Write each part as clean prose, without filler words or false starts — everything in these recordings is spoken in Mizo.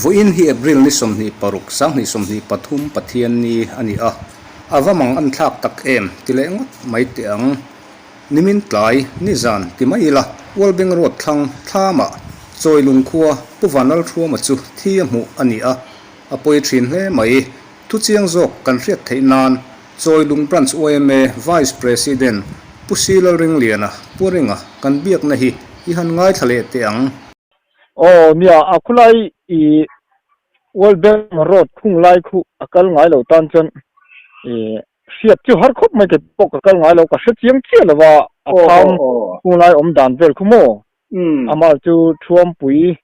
Vawiin hi April ni 26, 2023 Pathianni a ni a, a va mang an thlak tak em ti leh ngawt mai teh ang. Nimin tlai, nizan ti mai ila, Ualbeng Road thlang thlamah Chawilung khua Pu Vanlalthuama chu thi a hmuh a ni a, a pawi thin hle mai. Thuchiang zawk kan hriat theih nan Chawilung Branch yma Vice President Pu Silalringliana, Pu Ringa, kan biakna hi i han ngaithla leh teh ang. Aw nia, a khulai i World Bank Road khung lai khu a kal ngai lo tan chuan i hriat chu har khawp mai kei pawh ka kal ngai lo, ka hre chiang chiah lo a, a thlam khung lai awm dan vel khu maw? Amah chu Thuampui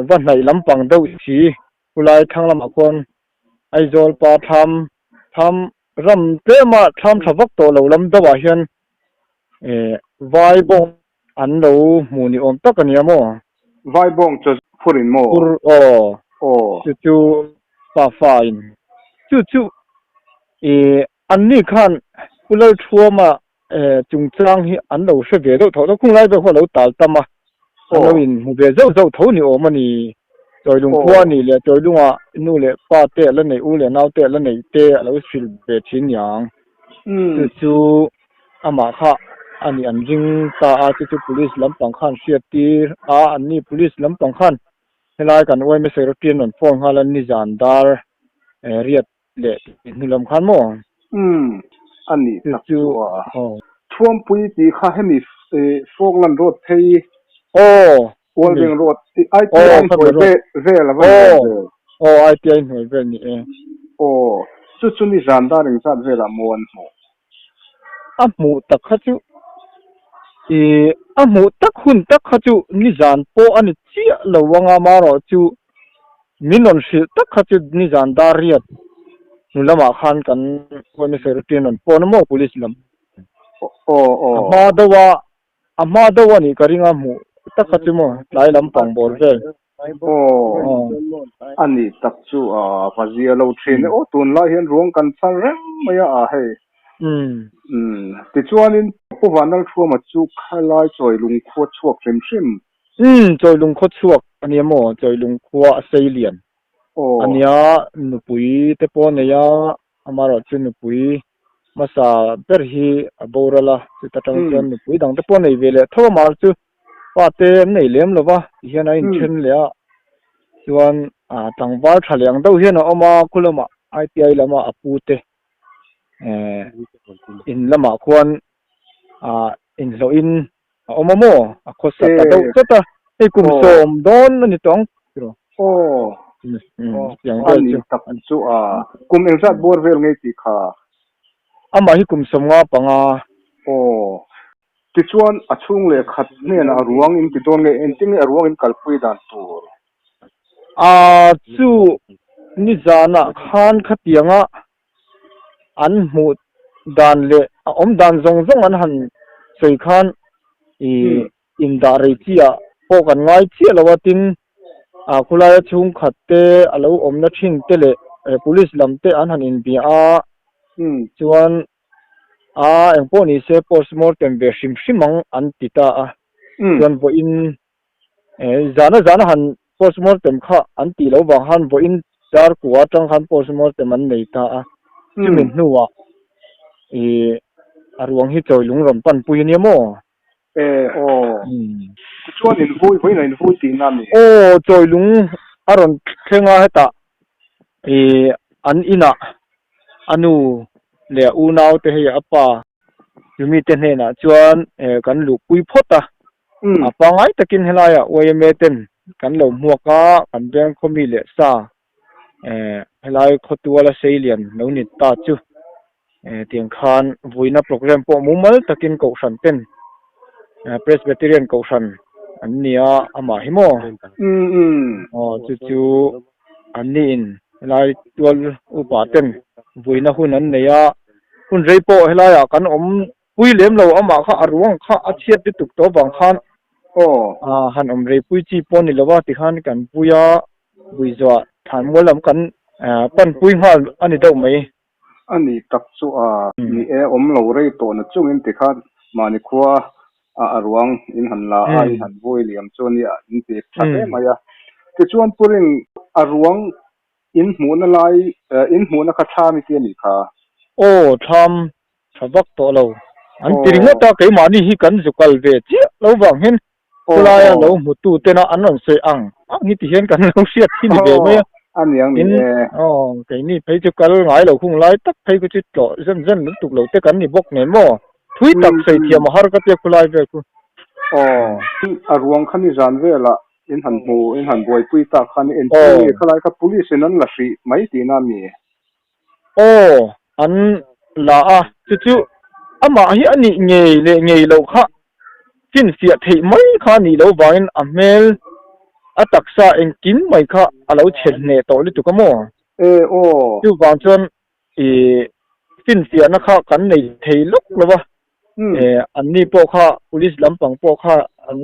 va hnaih lampang deuh si khulai thlang lamah khuan Aizawl pa thlam thlam ram tlema thlam tha vak tawh lo lam deuhah hian eh vai bawng an lo hmuh ni awm tak a nia maw? Vai bawng chaw phur in maw? Phur aw. Aw. Chu chu pa fa in chu chu eh Anni khan Pu Lalthuama chungchang hi an lo hre ve deuh tho tho, khung lai ber khaw a lo tal tam a, an lo inhmu ve zauh zauh tho ni awm a ni. Chawilung khua a nih leh Chawilunga nu leh pa te a la neih, u leh nau te a la neih te a lo hrilh ve thin niang. Chu chu amah kha a nih an ring ta a, chu chu police lampang khan hriat tir a, anni police lampang khan helai kan yma secretary an rawn phone nghal a, nizan dar riat leh hnu lam khan maw? Umm, a nih tak chu a. Thuampui tih kha hemi Falkland Road phei Aw, Ualbeng Road ITI hnuai vel a va ni awm ve. Aw, ITI hnuai vel ni e. Aw, chu chu nizan dar engzat velah maw an hmuh? A hmuh tak kha chu ih a hmuh tak hun tak kha chu nizan pawh a ni chiah lo anga marawh chu min rawn hrilh tak kha chu nizan dar riat hnu lamah khan kan Home Secretary an rawn phone a maw police lam a hma deuh a A hma deuh a nih ka ring a hmuh tak kha chu maw tlai lampang bawr vel. Aw a nih tak chu a va zia lo thin e aw tunlai hian ruang kan chhar reng mai a a hei. Umm tichuanin Pu Vanlalthuama chu khalai Chawilung khua chhuak hrim hrim. Umm Chawilung khua chhuak a nia maw Chawilung khua a sei lian a nia nupui te pawh a nei a amaherawhchu nupui hmasa ber hi a boral a, chuta tang chuan nupui dang te pawh a nei ve leh tho a, mahse chu pa te an nei lem lo va tihian a inthen leh a, chuan ah tlangval tha leh ang deuh hian a awm a, khu lamah ITI lama a pu te eh in lamah khuan ah inhlawhin a awm a maw a khawsa ta deuh tlat a, hei kum sawm dawn a ni tawh ang tiraw. Aw a ni tak chu a kum engzat bawr vel ngei tih kha. Amah hi kum 55. Aw tichuan a chhung leh khat hnenah a ruang in ti dawn nge engtin nge a ruang in kalpui dan tur. A chu nizanah khan khatianga an hmuh dan leh a awm dan zawng zawng an han sawi khan ih indah rei chiah pawh kan ngai chiah lo a, tin ah khawlaia chhungkhat te a lo awmna thin te leh police lam te an han inbia a chuan a engpawh ni se postmortem ve hrim hrim ang an ti ta a, chuan vawiin Zana zana han postmortem kha an tih loh vang khan vawiin dar kua atang khan postmortem an nei ta a, chumi hnuah ih a ruang hi chawi lung rawn panpui a nia maw? E aw, tichuan in vui vawiin a in vui tihna a ni. Aw, chawi lung a rawn thleng a hetah ih an inah a nu leh a unau te hei a pa chumi te hnenah chuan kan luhpui phawt a. A pangngai takin helaiah yma ten kan lo hmuak a, kan veng khaw mi leh sa helai khawtuala seilian lo ni ta chu tiang khan vuina program pawh mumal takin kohhran ten Presbyterian kohhran an ni a, amah hi maw? Aw chu chu an niin helai tual upa ten vuina hun an nei a, hun rei pawh helaiah kan awm Pui lem lo amah kha a ruang kha a chhiat lutuk tawh avang khan han awm rei pui chi pawh a ni lo a tikhan kan pui a, Buizuah thlanmual lam kan pan pui nghal a ni deuh mai. A ni tak chu a ni e, awm lo rei tawh na chungin tikhan mahni khua a a ruang in han la a, in han vui liam chu a nia in ti tha hle mai a. Tichuan Puring a ruang in hmuhna lai in hmuhna kha thlam i ti a nih kha? Aw thlam tha vak tawh lo. An ti ringawt a, keimahni hi kan zu kal ve chiah lo vang hian Khawlaia lo hmutu tena an rawn sawi ang ang hi ti hian kan lo hriat hi ni ve mai a. Tin, aw, keini phei chu kal ngai lo khung lai tak phei khu chu tlawh zen zen lutuk lo te kan ni bawk nen maw? Thui tak sawi thiam a har ka tia khawlai vel khu. Aw, a ruang kha nizan velah in han hmu, in han buaipui tak khan engtin nge khalai kha police in an la hrih mai tihna a mi? Aw, an la a, chu chu amah hi a nih ngei leh ngei loh kha finfiah theih mai kha a nih loh vangin a hmel a taksa engkim mai kha a lo chhe hneh tawh lutuk a maw? E aw. Chuvang chuan i finfiahna kha kan nei thei lawk lo va, anni pawh kha police lampang pawh kha an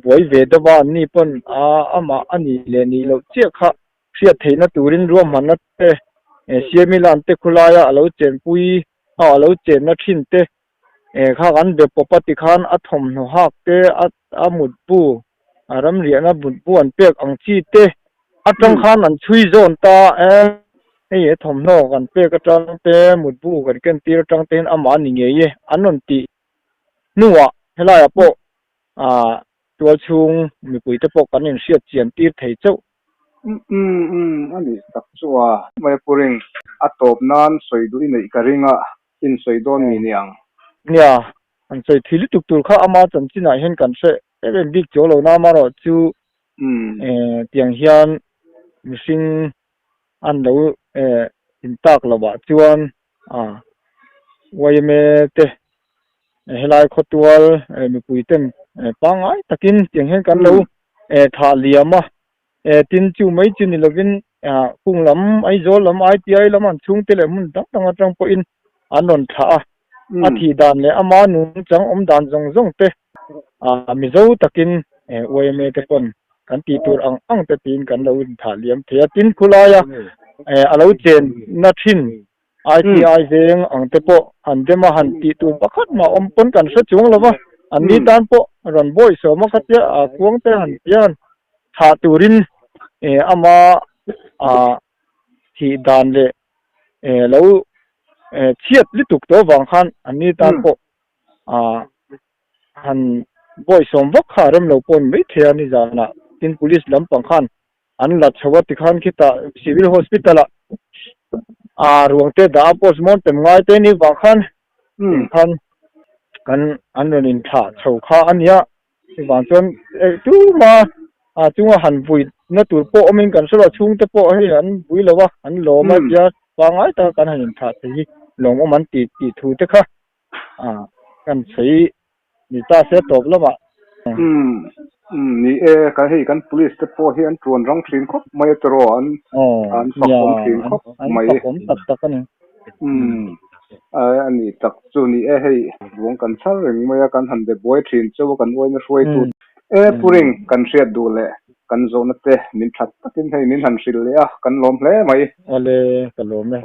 buai ve deuh a, anni pawn a amah a nih leh nih loh chiah kha hriat theihna turin ruahmanna te Siamilan te khawlaia a lo chenpui a a lo chenna thin te kha kan be pawp a tikhan a thawmhnaw hak te a mutbu a ramriahna mutbu an pek ang chi te atang khan an chhui zawn ta e hei he thawmhnaw kan pek atang te mutbu kan ken tir atang te hian amah a ni ngei e an rawn tih hnuah helaiah pawh ah tual chhung mipuite pawh kan inhriat chian tir thei chauh. Umm umm a nih tak chu a. Maipurin a tawp nan sawi duh i neih ka ring a, in sawi dawn mi niang. Nia, han sawi thui lutuk tur kha ama chanchinah hian kan hre em em bik chuang lo na amarawh chu tiang hian mihring an lo intak lovah chuan a yma te helai khawtual mipui ten pangngai takin tiang hian kan lo thah liam a, tin chu mai chu ni lovin kung lam Aizawl lam ITI lam an chhungte leh hmun dang dang atang pawhin an rawn thlah a, a thih dan leh ama nungchang awm dan zawng zawng te Mizo takin yma te pawn kan tih tur ang ang te tiin kan lo inthah liam thei a, tin khulaia a lo chenna thin ITI veng ang te pawh han dem a, han tih tur pakhat mah awm pawn kan hre chuang lo va, an ni tan pawh rawn bawi sawm a khatia a kuang te han tia han thah turin ama thih dan leh lo chhiat lutuk tawh vang khan an ni tan pawh han bawi sawm vak kha a rem lo pawh ni maithei a nizanah tin police lampang khan an la chho a tikhan khitah civil hospital ah ah ruang te dah a postmortem ngai te ni vang khan khan kan an rawn inthlah chho kha a nia chuvang chuan tuma ah chunga han vui na tur pawh awmin kan hre lo a chhungte pawh hei an vui lo a an lawm a tia pangngai taka kan han inthlah thei hi lawmawm an ti tih thu te kha ah kan sawi Ni ta se tawp lamah. Umm umm ni e ka hei kan police te pawh hi an tuan rang thin khawp mai a tiraw an an fak awm thin khawp mai. An fak awm tak tak a ni. Umm a ni tak chu ni e hei ruang kan chhar reng mai a kan han be buai thin chauh a kan uaina hruaitu e Puring kan hriat duh leh kan zawhna te min that takin hei min han hrilh leh a kan lawm hle mai. Awle ka lawm e.